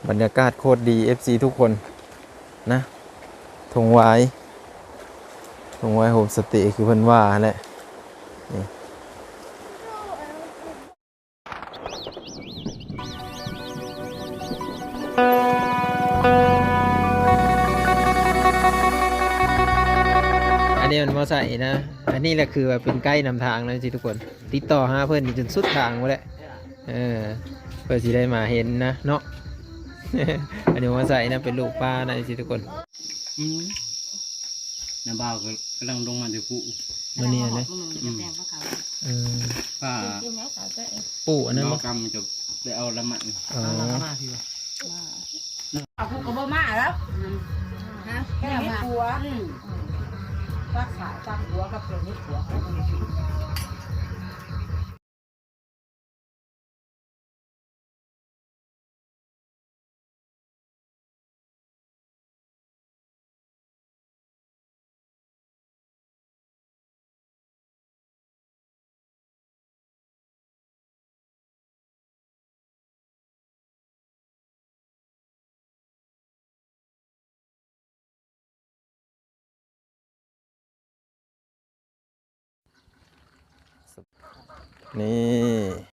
ບັນຍາກາດໂຄດດີ ເອັຟຊີ ທຸກຄົນນະ ທົ່ງຫວາຍ ທົ່ງຫວາຍໂຮມສະເຕ ຄືເພິ່ນວ່າຫັ້ນແຫຼະ ນີ້. ອັນນີ້ມັນມາໃສ່ນະ ອັນນີ້ແຫຼະຄືວ່າເປັນໄກນຳທາງນະ ຊິທຸກຄົນ ຕິດຕໍ່ຫາເພິ່ນຈົນສຸດທາງພຸ້ນແຫຼະ ເອີ ເພື່ອຊິໄດ້ມາເຫັນນະເນາະ ອັນນີ້ມາໃສ່ນະ ເປັນລູກປານະ ຊິທຸກຄົນ. ອືມ ນ້າບ່າວກໍກຳລັງລົງມາແຕ່ພູ ມື້ນີ້ນະ ອືມ ເອີ ປ້າ ປູອັນນັ້ນບໍ່ ກຳຈະໄປເອົາລະມັດ ອໍ ເອົາລະມັດ ເອົາ ເອົາ ກໍບໍ່ມາແລ້ວ ຮະ ແກ້ມາ ອືມ ຊັກຂາຊັກຫົວກັບເຄື່ອງເຮັດຄົວ. ນີ້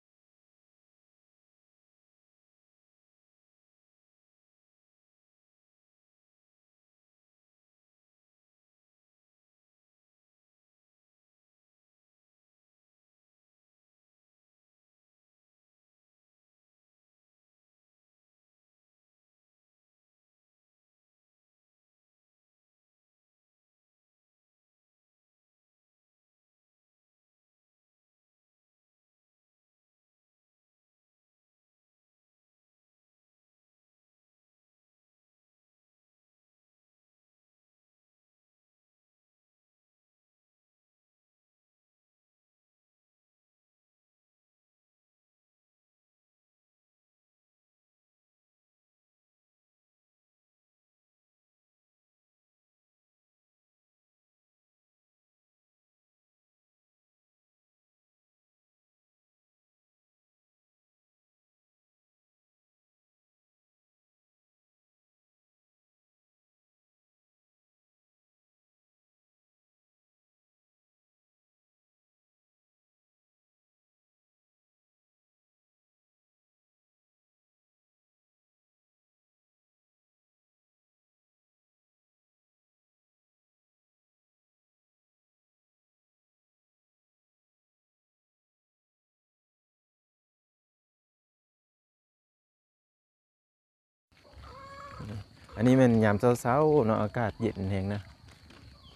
ອັນນີ້ແມ່ນຍາມເຊົ້າໆເນາະ ອາກາດເຢັນແຮງນະ.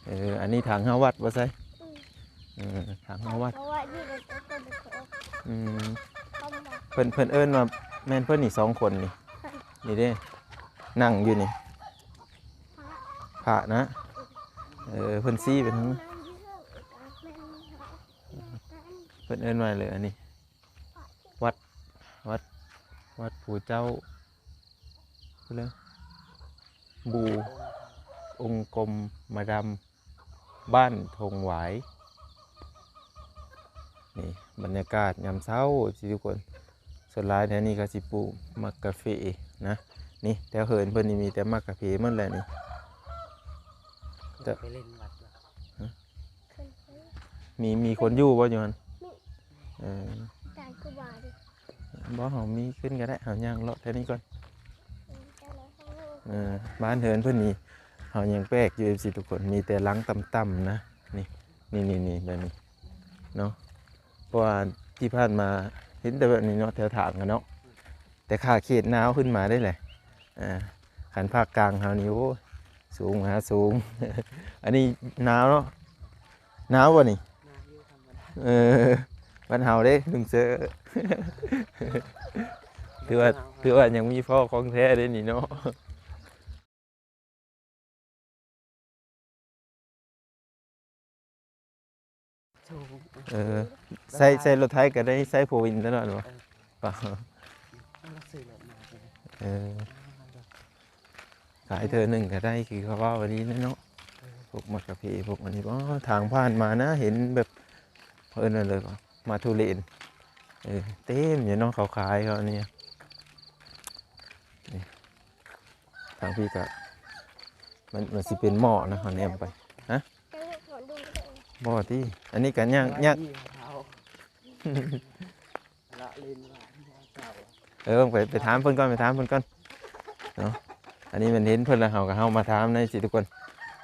ເອີ ອັນນີ້ທາງເຮົາວັດບໍ່ໃສ? ອືມ ເອີ ທາງເຮົາວັດ ເພາະວ່າຢູ່ໃນຕົ້ນ ອືມ ເພິ່ນ ເພິ່ນເອີ້ນວ່າ ແມ່ນເພິ່ນນີ້ສອງຄົນນີ້ ນີ້ເດ້ ນັ່ງຢູ່ນີ້ ພະນະ ເອີ ເພິ່ນຊີ້ໄປທາງ ເພິ່ນເອີ້ນວ່າເລີຍ ອັນນີ້ ວັດ ວັດ ວັດພູເຈົ້າ ພຸ້ນເລີຍ ບູ ອົງກົມມະດຳ ບ້ານທົ່ງຫວາຍ. ນີ້ບັນຍາກາດຍາມເຊົ້າຊິທຸກຄົນ ສ່ວນຫຼາຍແຖວນີ້ເຂົາຊິປູກໝາກກາເຟນະ. ນີ້ແຖວເຮືອນເພິ່ນນີ້ມີແຕ່ໝາກກາເຟໝົດແຫຼະນີ້. ເພິ່ນໄປຫຼິ້ນວັດບໍ່? ຮະ? ມີ ມີຄົນຢູ່ບໍ່ຢູ່ຫັ້ນ? ມີ ເອີ ຕາຍຄືວ່າ ບໍ່ ເຮົາມີຂຶ້ນກໍໄດ້ ເຮົາຍ່າງເລາະແຖວນີ້ກ່ອນ. ເອີ ບ້ານເຮືອນເພິ່ນນີ້ ເຮົາຍັງແປກຢູ່ ເອັຟຊີ ທຸກຄົນ ມີແຕ່ຫຼັງຕ່ຳໆນະ. ນີ້ ນີ້ ນີ້ ນີ້ ແບບນີ້ເນາະ ເພາະວ່າທີ່ຜ່ານມາເຫັນແຕ່ແບບນີ້ເນາະ ແຖວທາງຫັ້ນເນາະ ແຕ່ຂ້າເຂດໜາວຂຶ້ນມາໄດ້ແຫຼະ. ອ່າ ຄັນພາກກາງເຮົານີ້ ໂອ້ຍ ສູງຫາສູງ. ອັນນີ້ໜາວເນາະ ໜາວບໍ່ນີ້? ເອີ ບ້ານເຮົາເດ້ ນຸ່ງເສື້ອ ຖືວ່າ ຖືວ່າຍັງມີພໍຂອງແທ້ເດ້ນີ້ເນາະ. ເອີ ໃຊ້ ໃຊ້ລົດໄຖກໍໄດ້ ໃຊ້ໂຟວີນຕະຫຼອດບໍ່? ເອີ ເອີ ຂາຍເທື່ອໜຶ່ງກໍໄດ້ ຄືເຂົາເວົ້າອັນນີ້ແຫຼະເນາະ. ເອີ ພວກໝາກກາເຟ ພວກອັນນີ້ ອໍ ທາງຜ່ານມານະ ເຫັນແບບ ເຂົາເອີ້ນວ່າເລີຍ ໝາກທຸເລນ ເອີ ເຕັມຢູ່ເນາະ ເຂົາຂາຍເຂົາອັນນີ້ ນີ້ ທາງພີ້ກະ ມັນ ມັນຊິເປັນໝໍ້ນະ ເຮົາແນມໄປ. ຮະ? ບໍ່ຕິ ອັນນີ້ກະຍ່າງ ຍ່າງ ເອີ ໄປ ໄປຖາມເພິ່ນກ່ອນ ໄປຖາມເພິ່ນກ່ອນເນາະ. ອັນນີ້ແມ່ນເຫັນເພິ່ນແລ້ວ ເຮົາກະ ເຮົາມາຖາມແດ່ຊີ້ທຸກຄົນ.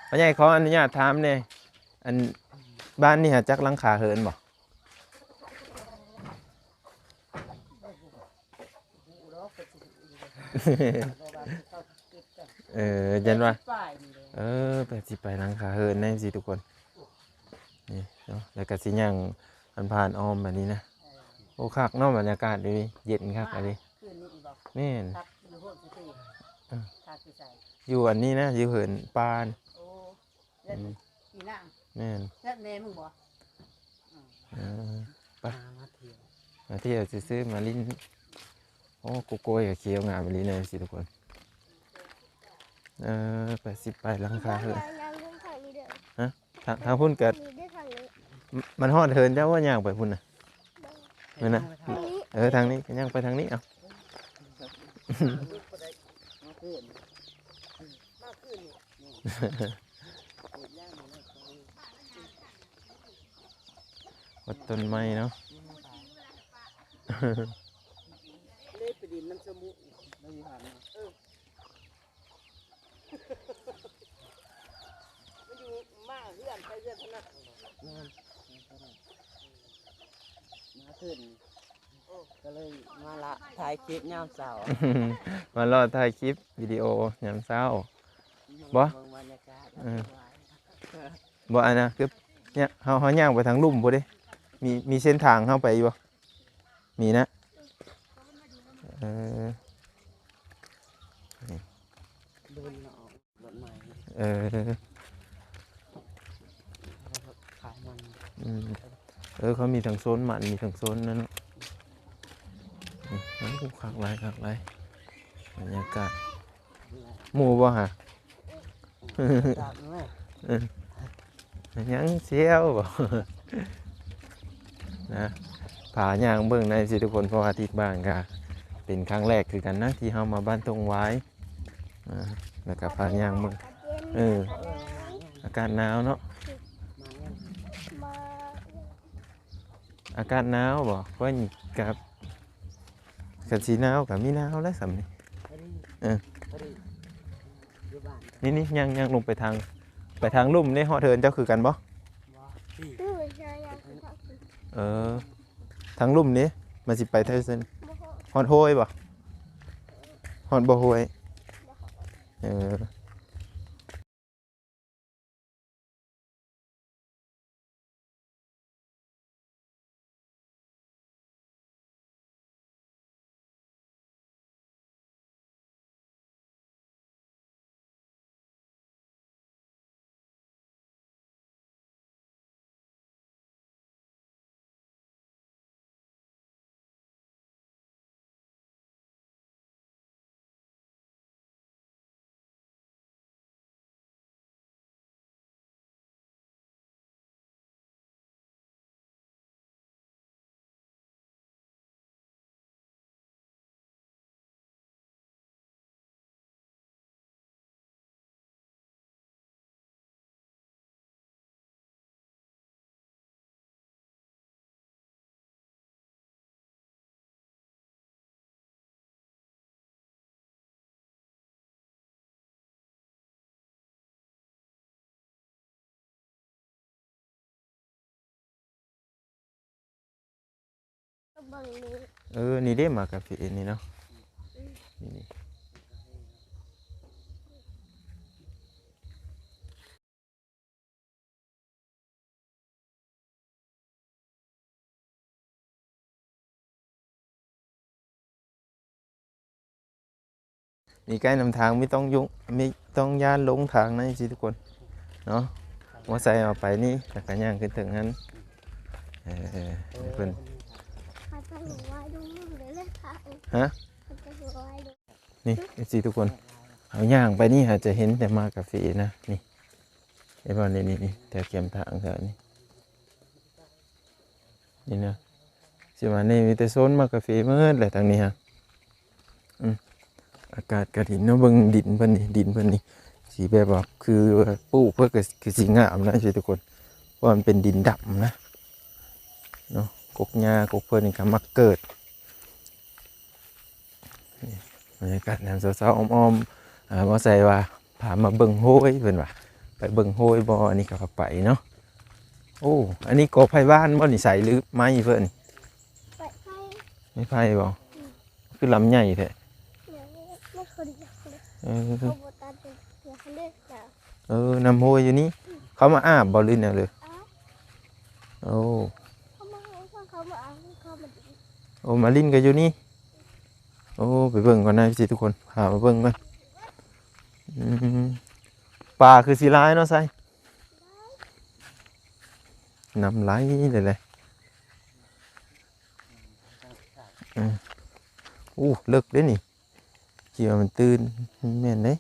ພໍ່ໃຫຍ່ ຂໍອະນຸຍາດຖາມແດ່ ອັນ ບ້ານນີ້ຫາຈັກຫຼັງຄາເຮືອນບໍ່? ເອີ ຢ້ານວ່າ ແປດສິບປາຍນີ້ແຫຼະ ເອີ ແປດສິບປາຍຫຼັງຄາເຮືອນແດ່ຊີ້ທຸກຄົນ. ນີ້ເນາະ ແລ້ວກະຊິຍ່າງຜ່ານໆອ້ອມແບບນີ້ນະ. ໂອ້ ຄັກເນາະ ບັນຍາກາດດີ ເຢັນຄັກອີ່ຫຼີ. ຄືນນີ້ອີກບໍ່? ແມ່ນ ຄັກຢູ່ໂຮມສະເຕ. ເອີ ຄັກຢູ່ໃສ? ຢູ່ອັນນີ້ນະ ຢູ່ເຮືອນປ່ານ. ໂອ້ ເຮືອນ ອືມ ອີນາງ. ແມ່ນ ເຮືອນແມ່ມຶງບໍ່? ເອີ ໄປ ມາ ມາທ່ຽວ ມາທ່ຽວຊື່ໆ ມາຫຼິ້ນ. ໂອ້ ໂກໂກ້ຍກະຂຽວງາມອີ່ຫຼີເນາະຊີ້ທຸກຄົນ. ເອີ ແປດສິບປາຍຫຼັງຄາເຮືອນ. ທາງ ທາງພຸ້ນກະ ມັນຮອດເຮືອນເຈົ້າບໍ່ ຍ່າງໄປພຸ້ນນະ? ແມ່ນນະ ເອີ ທາງນີ້ ຍ່າງໄປທາງນີ້ ເອົາ. ວັດຕົ້ນໄມ້ເນາະ. ເລີຍໄປຫຼິ້ນນຳສະມຸ ເອີ ມັນຢູ່ ມາເຮືອນ ໄປເຮືອນພະນັກ. ແມ່ນ ມາຂຶ້ນ ກໍເລີຍມາລະຖ່າຍຄລິບຍາມເຊົ້າ ມາລະຖ່າຍຄລິບວິດີໂອຍາມເຊົ້າ. ບໍ່ ເບິ່ງບັນຍາກາດ ເອີ ບໍ່ ອັນນະ ຄື ເຮົາ ເຮົາຍ່າງໄປທາງລຸ່ມພຸ້ນເດ້ ມີ ມີເສັ້ນທາງເຮົາໄປຢູ່ບໍ່? ມີນະ ເອີ ນີ້ ເດີນເນາະ ລົດໃໝ່ ເອີ ຂາຍມັນ ອືມ ເອີ ເຂົາມີທັງໂຊນມັນ ມີທັງໂຊນນັ້ນເນາະ. ອືມ ໂອ້ ຄັກຫຼາຍ ຄັກຫຼາຍ ບັນຍາກາດ. ໝູ່ບໍ່ຫະ? ເອີ ຍັງສ່ຽວບໍ່ ນະ ພາຍ່າງເບິ່ງໄດ້ຊີ້ທຸກຄົນ ເພາະວ່າທີ່ບ້ານກະເປັນຄັ້ງແລກຄືກັນນະ ທີ່ເຮົາມາບ້ານທົ່ງຫວາຍ. ອ່າ ແລ້ວກະພາຍ່າງເບິ່ງ ເອີ ອາກາດໜາວເນາະ. ອາກາດໜາວບໍ່? ຂ້ອຍນີ້ກະ ຄັນຊິໜາວກະມີໜາວແຫຼະສ່ຳນີ້. ເອີ ນີ້ໆ ຍ່າງ ຍ່າງລົງໄປທາງ ໄປທາງລຸ່ມນີ້ ຮອດເຮືອນເຈົ້າຄືກັນບໍ່? ເອີ ທາງລຸ່ມນີ້ ມັນຊິໄປທາງເຊິ່ນ ຮອດຫ້ວຍບໍ່? ຮອດບໍ່ຫ້ວຍ? ເອີ. ເອີ ນີ້ເດ້ ໝາກກາເຟນີ້ເນາະ ນີ້. ນີ້ໃກ້ນຳທາງ ມີຕ້ອງຍຸງ ມີຕ້ອງຢ້ານຫຼົງທາງນະ ຈັ່ງຊີ້ທຸກຄົນເນາະ. ມໍໄຊເອົາໄປນີ້ ແລ້ວກະຍ່າງຂຶ້ນເທິງຫັ້ນ ເອີ ເພິ່ນ ຮະ? ນີ້ ເອັຟຊີ ທຸກຄົນ ເຮົາຍ່າງໄປນີ້ ເຮົາຈະເຫັນແຕ່ໝາກກາເຟນະ ນີ້ ເຫັນບໍ່? ນີ້ ນີ້ ນີ້ ແຖວແຄມທາງແຖວນີ້ ນີ້ນະ ຊິວ່ານີ້ມີແຕ່ໂຊນໝາກກາເຟໝົດແຫຼະ ທາງນີ້ຮະ. ອືມ ອາກາດກະດີເນາະ ເບິ່ງດິນເພິ່ນນີ້ ດິນເພິ່ນນີ້ຊິແບບວ່າຄືປູກເພິ່ນກະຄືຊິງາມນະ ເອັຟຊີ ທຸກຄົນ ເພາະວ່າມັນເປັນດິນດຳນະເນາະ. ກົກຫຍ້າກົກເພິ່ນນີ້ກະມັກເກີດ. ນີ້ບັນຍາກາດຍາມເຊົ້າໆ ອ້ອມໆ ອ່າ ບໍ່ໃສ່ວ່າພາມາເບິ່ງໂຮຍ ເພິ່ນວ່າ ໄປເບິ່ງໂຮຍບໍ່? ອັນນີ້ກະພາໄປເນາະ. ໂອ້ ອັນນີ້ກໍໄຜ່ບ້ານບໍ່ນີ້ ໃສ່ຫຼືໄມ້ເພິ່ນ? ໄມ້ໄຜ່ ໄມ້ໄຜ່ບໍ່? ອືມ ຄືລຳໃຫຍ່ແທ້. ເອີ ເຂົາບໍ່ຕັດເປັນເທື່ອເລີຍ. ເອີ ນ້ຳຫ້ວຍຢູ່ນີ້ ເຂົາມາອາບບໍ່ ຫຼືແນວໃດ? ອາບ. ໂອ້ ເຂົາມາ ເຂົາມາອາບ ເຂົາມາຫຼິ້ນ. ໂອ້ ມາຫຼິ້ນກັນຢູ່ນີ້. ໂອ້ ໄປເບິ່ງກ່ອນນະ ເອັຟຊີ ທຸກຄົນ ພາມາເບິ່ງກ່ອນ. ອືມ ປາຄືຊິຫຼາຍເນາະ ໃສ ນ້ຳໄຫຼເລີຍແຫຼະ. ເອີ ໂອ້ ເລິກເດ້ນີ້ ຄິດວ່າມັນຕື້ນ ມັນແມ່ນເດ້.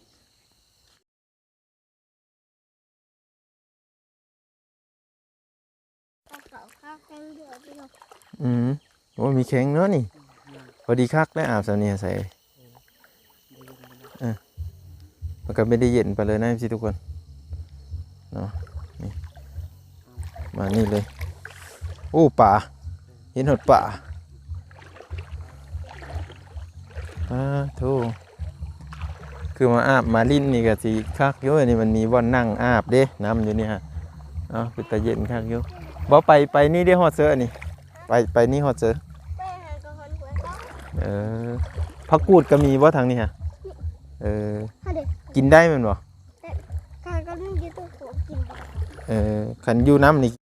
ອືມ ໂອ້ ມີແຂ້ງເນາະນີ້ ພໍດີຄັກແລ້ວ ອາບສ່ຳນີ້ໃສ່. ເອີ ມັນກະບໍ່ໄດ້ເຢັນປານໃດນະ ເອັຟຊີ ທຸກຄົນເນາະ. ນີ້ ມານີ້ເລີຍ. ໂອ້ ປາ ເຫັນຮອດປາ. ອາໂທ້ ຄືມາອາບມາຫຼິ້ນນີ້ກະຊິຄັກຢູ່. ອັນນີ້ມັນມີບ່ອນນັ່ງອາບເດ້ ນ້ຳຢູ່ນີ້ຮະ. ເອົາ ເປັນຕາເຢັນຄັກຢູ່. ບໍ່ ໄປ ໄປນີ້ໄດ້ຮອດເຊີອັນນີ້ ໄປ ໄປນີ້ຮອດເຊີ. ໄປຫາກະຮອນຫ້ວຍເຂົາ. ເອີ ຜັກກູດກະມີບໍ່ທາງນີ້ຮະ? ເອີ ກິນໄດ້ແມ່ນບໍ່? ແຕ່ ເອີ ຄັນຢູ່ນ້ຳນີ້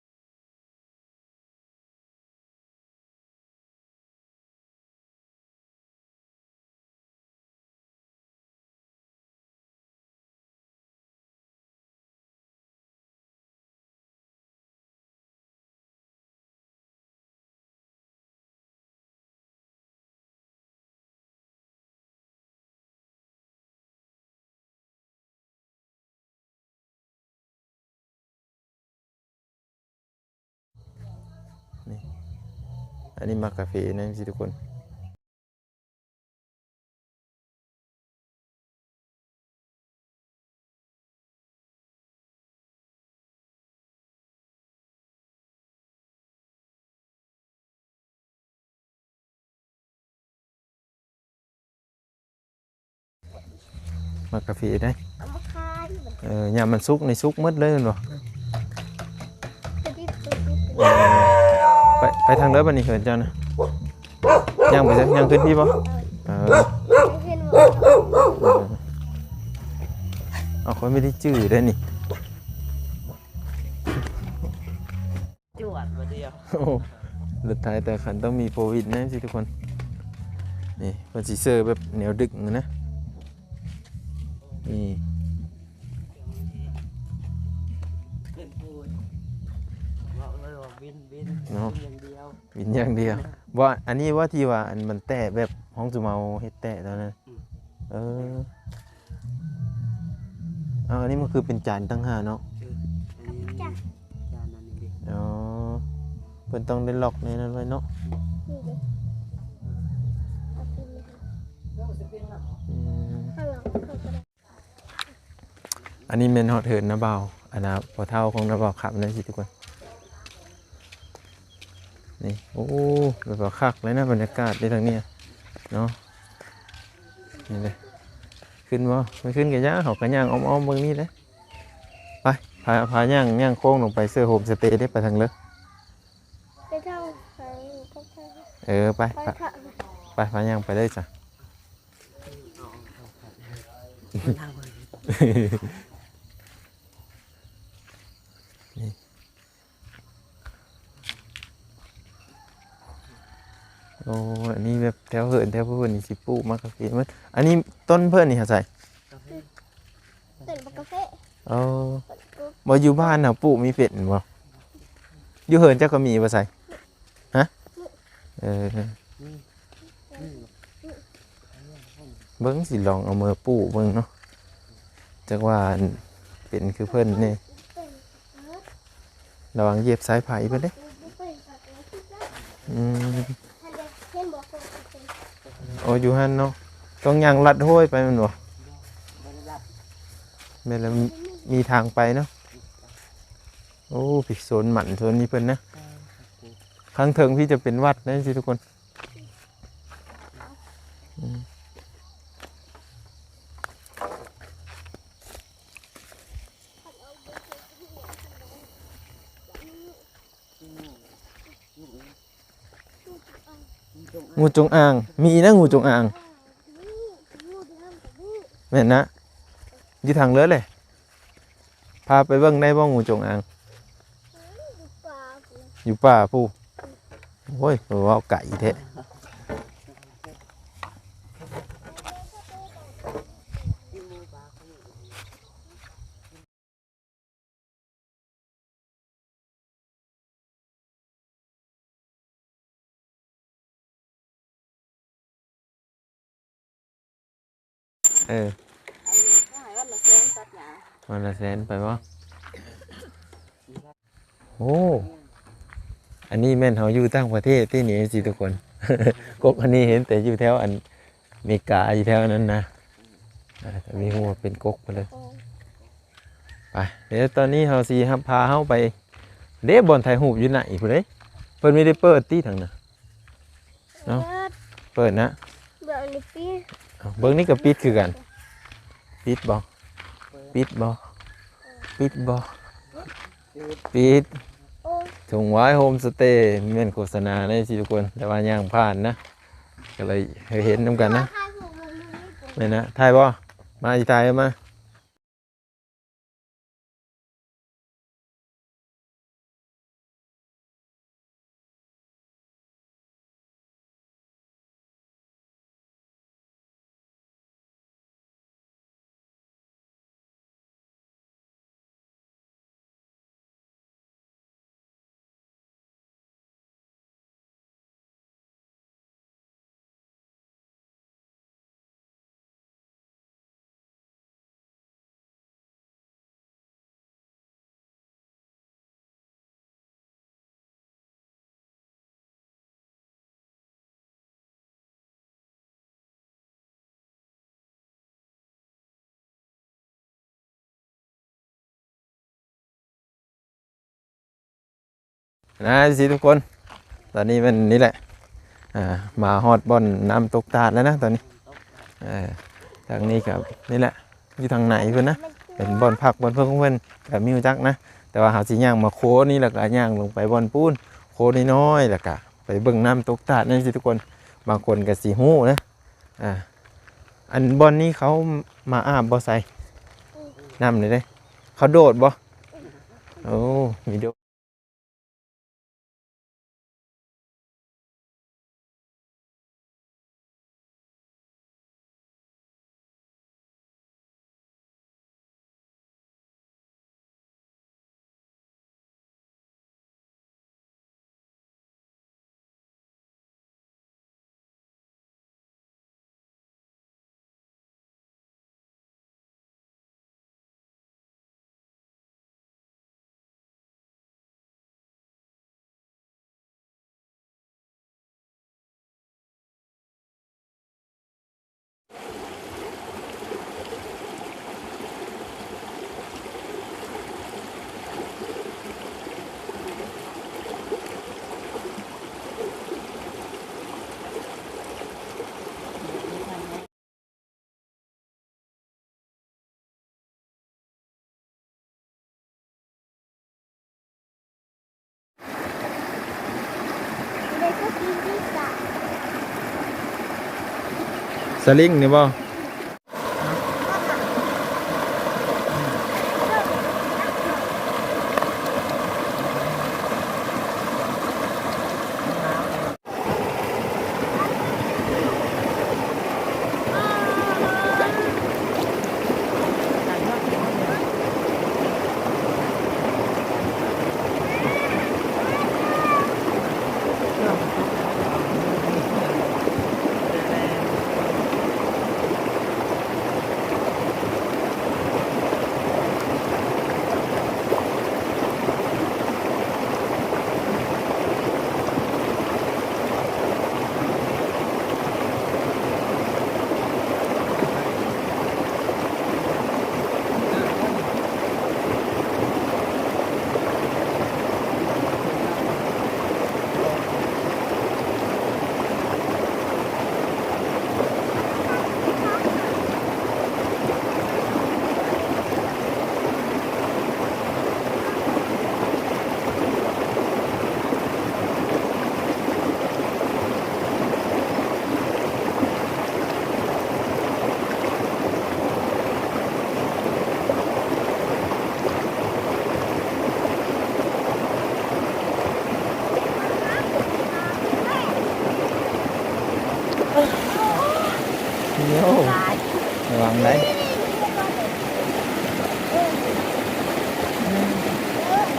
ນີ້ ອັນນີ້ໝາກກາເຟນະ ເອັຟຊີ ທຸກຄົນ. ໝາກກາເຟໄດ໋ ເອົາມາຂາຍ. ເອີ ຍາມມັນສຸກນີ້ສຸກໝົດເລີຍແມ່ນບໍ່? ໄປ ໄປທາງເດີ ບາດນີ້ເຮືອນເຈົ້ານະ. ຍ່າງໄປໃສ? ຍ່າງຂຶ້ນພີ້ບໍ່? ເອີ ເອົາ ຂ້ອຍບໍ່ໄດ້ຈື່ໄດ໋ນີ້. ຈວດບາດດຽວ. ໂອ້ ລົດໄຖແຕ່ຄັນຕ້ອງມີໂຟວີນະ ເອັຟຊີ ທຸກຄົນ. ນີ້ເພິ່ນຊິເຊີແບບແນວດຶກນະ ນີ້. ເນາະ ບິນ ບິນ ບິນຢ່າງດຽວ ບິນຢ່າງດຽວ. ບໍ່ ອັນນີ້ວ່າທີ່ວ່າ ອັນມັນແຕະແບບຫ້ອງສຸມເຮົາເຮັດແຕະຕອນນັ້ນ. ອືມ ເອີ ເອົາ ອັນນີ້ມັນຄືເປັນຈານຕ່າງຫາກເນາະ. ເອີ ອັນນີ້ຈານ ຈານອັນນີ້ເດ້. ອໍ ເພິ່ນຕ້ອງໄດ້ລັອກໃນນັ້ນໄວ້ເນາະ. ນີ້ເດ້ ເອົາເປັນ ອືມ ຂ້າງຫຼັງເຂົາກະໄດ້. ອັນນີ້ແມ່ນຮອດເຮືອນນ້າບ່າວ ອັນນ່າ ພໍ່ເຖົ້າຂອງນ້າບ່າວຄຳນະ ເອັຟຊີ ທຸກຄົນ. ນີ້ ໂອ້ ແບບວ່າຄັກເລີຍນະ ບັນຍາກາດຢູ່ທາງນີ້ເນາະ. ນີ້ເດ້ ຂຶ້ນບໍ່? ໄປຂຶ້ນກະຢ່າ ເຮົາກະຍ່າງອ້ອມໆເບິ່ງນີ້ເດ້. ໄປ ພາ ພາຍ່າງ ຍ່າງໂຄ້ງລົງໄປເຊີໂຮມສະເຕເດ້ ໄປທາງເລີ. ໄປທາງ ເອີ ໄປ ໄປ ພາ ໄປ ພາຍ່າງໄປເລີຍຊະ. ນີ້ ໂອ້ ອັນນີ້ແບບແຖວເຮືອນແຖວເພິ່ນນີ້ຊິປູກໝາກກາເຟໝົດ. ອັນນີ້ຕົ້ນເພິ່ນນີ້ຫາໃສ? ກາເຟ ເປັນໝາກກາເຟ. ອໍ ບໍ່ ຢູ່ບ້ານເຮົາປູກມີເປັນບໍ່? ຢູ່ເຮືອນເຈົ້າກະມີບໍ່ໃສ? ຮະ? ເອີ ເບິ່ງ ຊິລອງເອົາເມືອປູກເບິ່ງເນາະ ຈັກວ່າເປັນຄືເພິ່ນນີ້. ລະວັງຢຽບສາຍໄຟເພິ່ນເດ້. ອືມ ໂອ ຢູ່ຫັ້ນເນາະ. ຕ້ອງຍ່າງລັດຫ້ວຍໄປແມ່ນບໍ່? ບໍ່ໄດ້ລັດ ແມ່ນແລ້ວ ມີທາງໄປເນາະ. ໂອ້ ພິກໂຊນໝັນໂຊນນີ້ເພິ່ນນະ. ເອີ ຂ້າງເທິງພີ້ຈະເປັນວັດນະ ຊີ້ທຸກຄົນ. ອືມ ງູຈົງອາງ ມີນະ ງູຈົງອາງ. ແມ່ນນະ ຢູ່ທາງເລີດເລີຍ. ພາໄປເບິ່ງໄດ້ບໍ່ ງູຈົງອາງ? ຢູ່ປ່າພຸ້ນ ຢູ່ປ່າພຸ້ນ. ໂອ້ຍ ເວົ້າໄກແທ້. ເອີ ອັນນີ້ເຂົາໃຫ້ວັນລະແສນຕັດຫຍ້າ ວັນລະແສນໄປບໍ່? ໂອ້ ອັນນີ້ແມ່ນເຮົາຢູ່ຕ່າງປະເທດຕິນີ້ ຊິທຸກຄົນ. ກົກອັນນີ້ເຫັນແຕ່ຢູ່ແຖວອັນເມກາ ຢູ່ແຖວນັ້ນນະ. ເອີ ມີຮູ້ວ່າເປັນກົກໄປເລີຍ. ໄປ ດຽວຕອນນີ້ເຮົາຊິຮັບພາເຮົາໄປ ເດ້ ບ່ອນຖ່າຍຮູບຢູ່ໃນພຸ້ນເດ້. ເພິ່ນມີໄດ້ເປີດຕິທາງນັ້ນ? ເອົ້າ ເປີດນະ. ເບິ່ງນີ້ປິດ ເບິ່ງນີ້ກໍປິດຄືກັນ. ປິດບໍ່? ປິດບໍ່? ປິດບໍ່? ປິດ. ໂອ້ຍ ທົ່ງຫວາຍໂຮມສະເຕ ແມ່ນໂຄສະນາເດ້ ຊິທຸກຄົນ ແຕ່ວ່າຍ່າງຜ່ານນະ ກໍເລີຍໃຫ້ເຫັນນຳກັນນະ. ແມ່ນນະ ຖ່າຍບໍ່? ມາ ຊິຖ່າຍມາ. ນະ ຊິທຸກຄົນ ຕອນນີ້ແມ່ນນີ້ແຫຼະ ອ່າ ມາຮອດບ່ອນນ້ຳຕົກຕາດແລ້ວນະຕອນນີ້. ເອີ ທາງນີ້ກໍນີ້ແຫຼະ ຢູ່ທາງໃນພຸ້ນນະ ເປັນບ່ອນພັກບ່ອນເພິ່ງຂອງເພິ່ນ ກໍມີຮູ້ຈັກນະ. ແຕ່ວ່າເຮົາຊິຍ່າງມາໂຄນີ້ ແລ້ວກໍຍ່າງລົງໄປບ່ອນປູນ ໂຄນ້ອຍໆ ແລ້ວກໍໄປເບິ່ງນ້ຳຕົກຕາດນີ້ ຊິທຸກຄົນ ບາງຄົນກໍຊິຮູ້ນະ. ອ່າ ອັນບ່ອນນີ້ເຂົາມາອາບບໍ່ໃສ່ ອືມ ນ້ຳນີ້ເດ້ ເຂົາໂດດບໍ່? ໂອ້ ມີໂດດ. ສະລິງນີ້ບໍ່?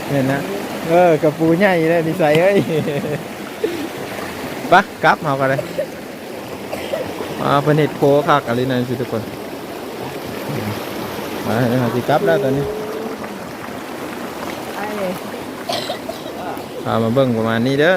ແມ່ນນະ ເອີ ກະປູໃຫຍ່ເດ້ນິໄສເອີຍ. ປະ ກັບເຮົາກໍໄດ້. ອ່າ ເພິ່ນເຮັດໂຄຄັກອີ່ຫຼີນະ ຊິທຸກຄົນ. ມາ ເຮົາຊິກັບແລ້ວຕອນນີ້. ພາມາເບິ່ງປະມານນີ້ເດີ.